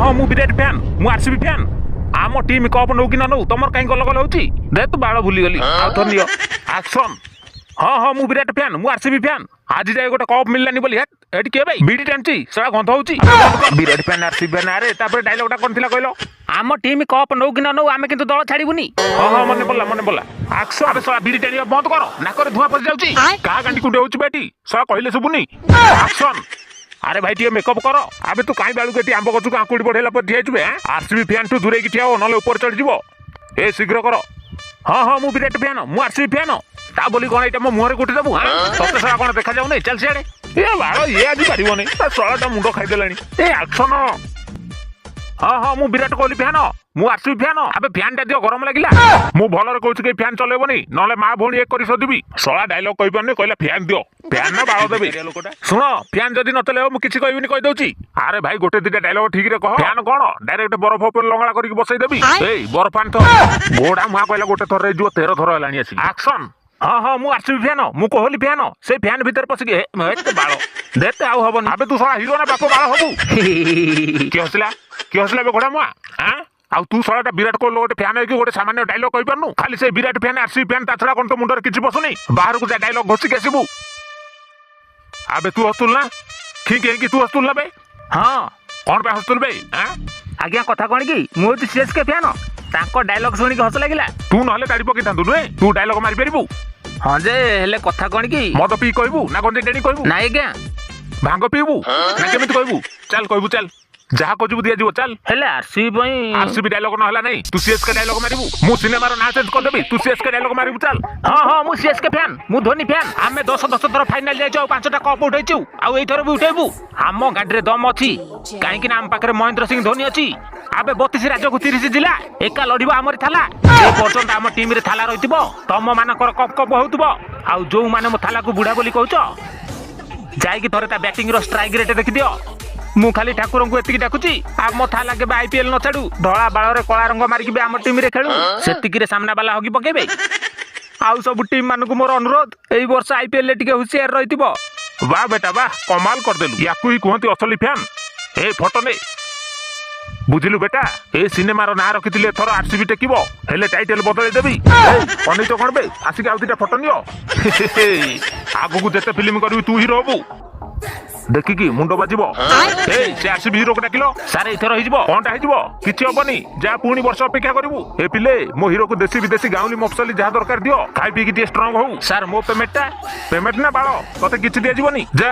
ହଁ, ମୁଁ ବିରାଟ ଫ୍ୟାନ୍, ମୁଁ ଆରସିବି ଫ୍ୟାନ୍। ଆମ ଟିମ୍ କପ୍ ନଉ କି ନ ନଉ, ତମର କାହିଁ ଗଲ ଗଲ ହଉଛି? ଦେ ତୁ ବାଳ, ଭୁଲିଗଲି, ଆଉ ଥରେ ନିଅ। ଆକ୍ସନ୍। ହଁ ହଁ, ମୁଁ ବିରାଟ ଫ୍ୟାନ୍, ମୁଁ ଆରସିବି ଫ୍ୟାନ୍। ଆଜି ଯାଏ ଗୋଟେ କପ୍ ମିଳିଲାନି ବୋଲି। ହେଟ୍, ଏଠି କିଏ ଭାଇ ବିଡି ଟାଣୁଛି? ଶଳା ଗନ୍ଧ ହଉଛି। ବିରାଟ ଫ୍ୟାନ୍, ଆରସିବି ଫ୍ୟାନ୍। ଆରେ, ତାପରେ ଡାଇଲଗଟା କଣ ଥିଲା କହିଲ? ଆମ ଟିମ୍ କପ୍ ନଉ କି ନ ନଉ, ଆମେ କିନ୍ତୁ ଦଳ ଛାଡିବୁନି। ହଁ ହଁ, ମନେ ପଡିଲା, ମନେ ପଡିଲା। ଆକ୍ସନ୍। ଆବେ ଶଳା, ବିଡି ଟାଣିବା ବନ୍ଦ କର, ନାକରେ ଧୂଆଁ ପଶି ଯାଉଛି। କାହା ଗାଣ୍ଡି କୁଣ୍ଡେ ହଉଛି ବେଟି? ଶଳା କହିଲେ ଶୁଭୁନି। ଆକ୍ସନ୍। ଆରେ ଭାଇ, ଟିକେ ମେକଅପ୍ କର। ଆବେ ତୁ କାଇଁ ବେଳକୁ ଏଠି ଆମ୍ବ ଗଛକୁ ଆଙ୍କୁଡି ବଢେଇଲା ପରେ ଠିଆ ହେଇଛୁ ବେ? ଆରସିବି ଫ୍ୟାନ୍ ଠୁ ଦୂରେଇକି ଠିଆ ହୋ, ନହେଲେ ଉପରେ ଚଢିଯିବ। ଏ ଶୀଘ୍ର କର। ହଁ ହଁ, ମୁଁ ବିରାଟ ଫ୍ୟାନ୍, ମୁଁ ଆରସିବି ଫ୍ୟାନ୍। ତା ବୋଲି କଣ ଏଇଟା ମୋ ମୁହଁରେ ଗୋଟି ଦେବୁ? ତତେ ଶଳା କଣ ଦେଖାଯାଉନି? ଚାଲ ସିଆଡେ। ଏ ବାଳ, ଇଏ ଆଜି ପାରିବନି, ତା ଶଳାଟା ମୁଣ୍ଡ ଖାଇଦେଲାଣି। ଏ ଆକ୍ସନ। ହଁ ହଁ, ମୁଁ ବିରାଟ କୋହଲି ଫ୍ୟାନ, ମୁଁ ଆରସିବି ଫ୍ୟାନ। ଆବେ ଫ୍ୟାନଟା ଦିଅ, ଗରମ ଲାଗିଲା। ମୁଁ ଭଲରେ କହୁଛି, କେହି ଫ୍ୟାନ ଚଲେଇବନି, ନହେଲେ ମା ଭଉଣୀ ଏକ କରି ସୋଦିବି। ଶଳା ଡାଇଲଗ କହିପାରୁନି, କହିଲା ଫ୍ୟାନ ଦିଅ। ଫ୍ୟାନ ନା ବାଳ ଦେବି। ଶୁଣ, ଫ୍ୟାନ ଯଦି ନ ଚଲେଇବ, ମୁଁ କିଛି କହିବିନି, କହିଦଉଛି। ଆରେ ଭାଇ, ଗୋଟେ ଦିଟା ଡାଇଲଗ ଠିକରେ କହ। ଫ୍ୟାନ କଣ, ଡାଇରେକ୍ଟ ବରଫ ଉପରେ ଲଙ୍ଗଳା କରିକି ବସେଇ ଦେବି। ଏଇ ବରଫ ଆଣି ତ ଗୋଡା ମୁହାଁ କହିଲା ଗୋଟେ ଥର ହେଇଯିବ, 13 ଥର ହେଲାଣି ଆସିକି। ଆକ୍ସନ। ହଁ ହଁ, ମୁଁ ଆରସିବି ଫ୍ୟାନ, ମୁଁ କୋହଲି ଫ୍ୟାନ। ସେଇ ଫ୍ୟାନ ଭିତରେ ପଶିକି ଏତେ ବାଳ ଦେତେ ଆଉ ହବନି। ଆବେ ତୁ ଶଳା ହିରୋ ନା ବାପ ବାଳ ହବୁ? କିଏ ହସିଲା? କିଏ ହସିଲା ଏବେ ଘୋଡା ମୁହାଁ? ଆଁ, ଆଉ ତୁ ଶଳାଟା ବିରାଟ କୋହଲି ଗୋଟେ ଫ୍ୟାନ ହେଇକି ଗୋଟେ ସାମାନ୍ୟ ଡାଇଲଗ କହିପାରୁନୁ? ଖାଲି ସେ ବିରାଟ ଫ୍ୟାନ, ଆରସିବି ଫ୍ୟାନ, ତା ଛଡା କଣ ତୋ ମୁଣ୍ଡରେ କିଛି ପଶୁନି? ବାହାରକୁ ଯା, ଡାଇଲଗ ଘୋଷିକି ଆସିବୁ। ଆବେ ତୁ ହସୁଥିଲୁ ନା? ଖିଙ୍କି ହେଇକି ତୁ ହସୁଥିଲୁ ନା ବେ? ହଁ। କଣ ପାଇଁ ହସୁଥିଲୁ ବେ? ଆଁ? ଆଜ୍ଞା, କଥା କଣ କି, ମୁଁ ହଉଛି ସିଏସକେ ଫ୍ୟାନ। ତାଙ୍କ ଡାଇଲଗ ଶୁଣିକି ହସ ଲାଗିଲା। ତୁ ନହେଲେ ତାଡ଼ି ପକେଇଥାନ୍ତୁ ନୁହେଁ? ତୁ ଡାଇଲଗ ମାରିପାରିବୁ? ହଁ ଯେ, ହେଲେ କଥା କଣ କି, ମଦ ପିଇ କହିବୁ ନା ଗଞ୍ଜେଇ ଟାଣି କହିବୁ? ନାଇଁ ଆଜ୍ଞା। ଭାଙ୍ଗ ପିଇବୁ ନା କେମିତି କହିବୁ? ଚାଲ କହିବୁ, ଚାଲ, ଯାହା କହିବୁ ଦିଆଯିବ, ଚାଲ। ହେଲେ ଆରସିବି ପାଇଁ ଆରସିବି ଡାଇଲଗ ନ ହେଲା ନାଇଁ, ତୁ ସିଏସକେ ଡାଇଲଗ ମାରିବୁ। ମୁଁ ସିନେମାର ନାଁ ଚେଞ୍ଜ କରିଦେବି, ତୁ ସିଏସକେ ଡାଇଲଗ ମାରିବୁ, ଚାଲ। ହଁ ହଁ, ମୁଁ ସିଏସକେ ଫ୍ୟାନ, ମୁଁ ଧୋନି ଫ୍ୟାନ। ଆମେ 10 10 ଥର ଫାଇନାଲ ଯାଇଛୁ ଆଉ 5ଟା କପ୍ ଉଠେଇଛୁ, ଆଉ ଏଇଥର ବି ଉଠେଇବୁ। ଆମ ଗାଡ଼ିରେ ଦମ ଅଛି, କାହିଁକି ନା ଆମ ପାଖରେ ମହେନ୍ଦ୍ର ସିଂ ଧୋନି ଅଛି। ଆବେ 32 ରାଜ୍ୟକୁ 30 ଜିଲ୍ଲା ଏକା ଲଢିବ ଆମରି ଥାଲା। ଯେ ପର୍ଯ୍ୟନ୍ତ ଆମ ଟିମରେ ଥାଲା ରହିଥିବ, ତମ ମାନଙ୍କର କପ୍ କପ୍ ହଉଥିବ। ଆଉ ଯୋଉମାନେ ମୋ ଥାଲାକୁ ବୁଢା ବୋଲି କହୁଛ, ଯାଇକି ଥରେ ତା ବ୍ୟାଟିଂ ର ଷ୍ଟ୍ରାଇକ୍ ରେଟ୍ ଦେଖିଦିଅ। ମୁଁ ଖାଲି ଠାକୁରଙ୍କୁ ଏତିକି ଡାକୁଛି, ଆମ ଥାଲା କେବେ ଆଇପିଏଲ ନ ଛାଡୁ, ଧଳା ବାଳରେ କଳା ରଙ୍ଗ ମାରିକି ବି ଆମ ଟିମରେ ଖେଳୁ। ସେତିକିରେ ସାମ୍ନା ବାଲା ହଗି ପକେଇବେ। ଆଉ ସବୁ ଟିମ୍ ମାନଙ୍କୁ ମୋର ଅନୁରୋଧ, ଏଇ ବର୍ଷ ଆଇପିଏଲ ରେ ଟିକେ ହୁସିଆର ରହିଥିବ। ବାह ବେଟା ବାह, କମାଲ କରିଦେଲୁ। ୟାକୁ ହିଁ କୁହନ୍ତି ଅସଲି ଫ୍ୟାନ। ଏ ଫଟୋ ନେ। ବୁଝିଲୁ ବେଟା, ଏ ସିନେମାର ନାଁ ରଖିଥିଲି ଏଥର ଆରସିବି ଟେକିବ, ହେଲେ ଟାଇଟେଲ ବଦଳେଇ ଦେବି। ଅନେଇଛ କଣ ବେ? ଆସିକି ଆଉ ଦିଟା ଫଟୋ ନିଅ। ଆଗକୁ ଯେତେ ଫିଲ୍ମ କରିବି, ତୁ ହିରୋ ହବୁ। ଦେଖିକି ମୁଣ୍ଡ ବାଜିବ। ଏଇ ସେ ଆରସିବି ହିରୋକୁ ଡାକିଲ। ସାର୍, ଏଇଥର ହେଇଯିବ। କଣଟା ହେଇଯିବ? କିଛି ହବନି, ଯା, ପୁଣି ବର୍ଷ ଅପେକ୍ଷା କରିବୁ। ଏ ପିଲେ, ମୋ ହିରୋକୁ ଦେଶୀ ବିଦେଶୀ ଗାଉଁଲି ମଫସଲି ଯାହା ଦରକାର ଦିଅ, ଖାଇ ପିଇକି ଟିକେ ଷ୍ଟ୍ରଙ୍ଗ ହଉ। ସାର୍, ମୋ ପେମେଣ୍ଟଟା? ପେମେଣ୍ଟ ନା ବାଳ, ତତେ କିଛି ଦିଆଯିବନି, ଯା।